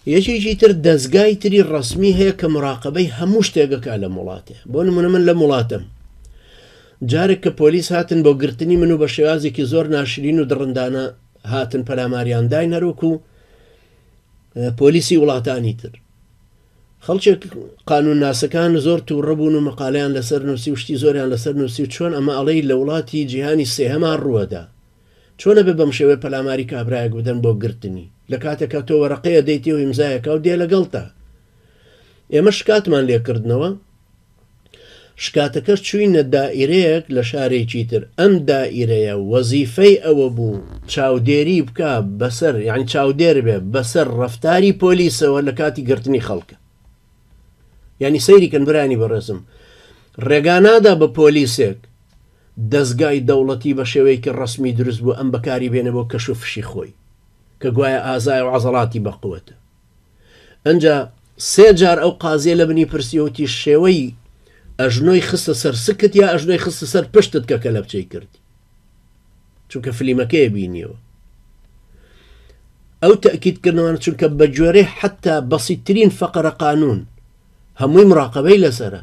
یەکێکی تر دەزگای تری ڕەسمی هەیە کە مراقەبەی هەموو شتێک ئەکا لەم وڵاتێ. بۆ نمونە من لەم وڵاتەم جارێک کە پۆلیس هاتن بۆ گرتنی من و بە شێوازێکی زۆر ناشرین و دڕندانە هاتن پەلاماریان داین هەروەکو پۆلیسی وڵاتانی تر. خەڵکێک قانون ناسەکان زۆر تووڕە بوون و مەقالەیان لەسەر نووسی و شتی زۆریان لەسەر نووسی و چۆن ئەمە ئەڵێی لە وڵاتی جیهانی سێهەما ڕووەدا چۆن ئەبێ بەم شێوەیە پەلاماری کابرایەک بدەن بۆ گرتنی لە کاتێکا تۆ وەرەقەیە دەیتێ و ئیمزایەکا و دێ لەگەڵتا ئێمە شکاتمان لێکردنەوە شکاتەکەش چوینە دائیرەیەک لە شارێکی تر ئەم دائیرەیە وەزیفەی ئەوە بوو چاودێری بکا بەسەر یعنی چاودێر بێ بەسەر ڕەفتاری پۆلیسەوە لە کاتی گرتنی خەڵکە یعنی سەیری کەن برانی بەڕێزم ڕێگا نادا بە پۆلیسێک دەزگای دەوڵەتی بە شێوەیەکی ڕەسمی دروست بوو ئەم بەکاری بێنێ بۆ کەش و فشی خۆی کە گوایە ئازایە و عەزەڵاتی بەقوەتە ئەنجا سێ جار ئەو قازیە لە منی پرسی وتی شێوەی ئەژنۆی خستە سەر سکت یا ئەژنۆی خستە سەر پشتت کە کەلەپچەی کردی چونکە فلیمەکەی بینیەوە ئەو تەکیید کردنەوە چونکە بە گوێرەی حتا بەسیترین فەقرە قانون هەمووی مراقبەی لەسرە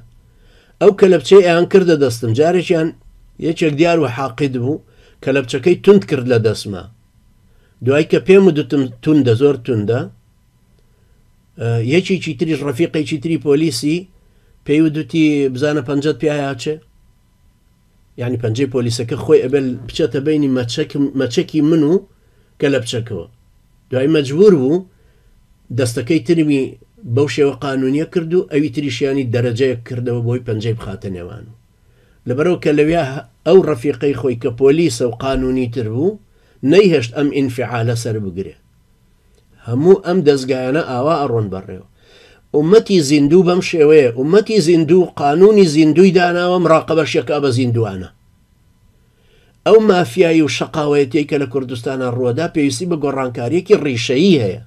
ئەو کەلەپچەی ئەیان کردە دەستم جارێکیان یەکێک دیار و حاقید بوو کەلەپچەکەی توند کرد لە دەستما دوای کە پێم ودتم توندە زۆر توندە یەکێکی تریش ڕەفیقێکی تری پۆلیسی پێی ودوتی بزانە پەنجەت پیاچێ یعنی پەنجەی پۆلیسەکە خۆی ئەبێت بچێتە بینی مەچەکی من و کە لە بچەکەوە دوای مەجبور بوو دەستەکەی ترمی بەو شێوە قانونیە کرد و ئەوی تریشیانی دەرەجەیەک کردەوە بۆی پەنجەی بخاتە نێوان و لەبەرئەوە کە لەویا ئەو ڕەفیقەی خۆی کە پۆلیسە و قانونی تر بوو نەیهێشت ئەم ئینفعالە سەر بگرێ. هەموو ئەم دەزگایانە ئاوا ئەڕۆن بەڕێوە. ئوممەتی زیندوو بەم شێوەیە، ئوممەتی زیندوو قانونی زیندووی داناوە مڕاقەبەش ئەکا بە زیندووانە. ئەو مافیایی و شەقاوەیەتیەی کە لە کوردستانا ڕووەدا پێویستی بە گۆڕانکاریەکی ڕیشەیی هەیە.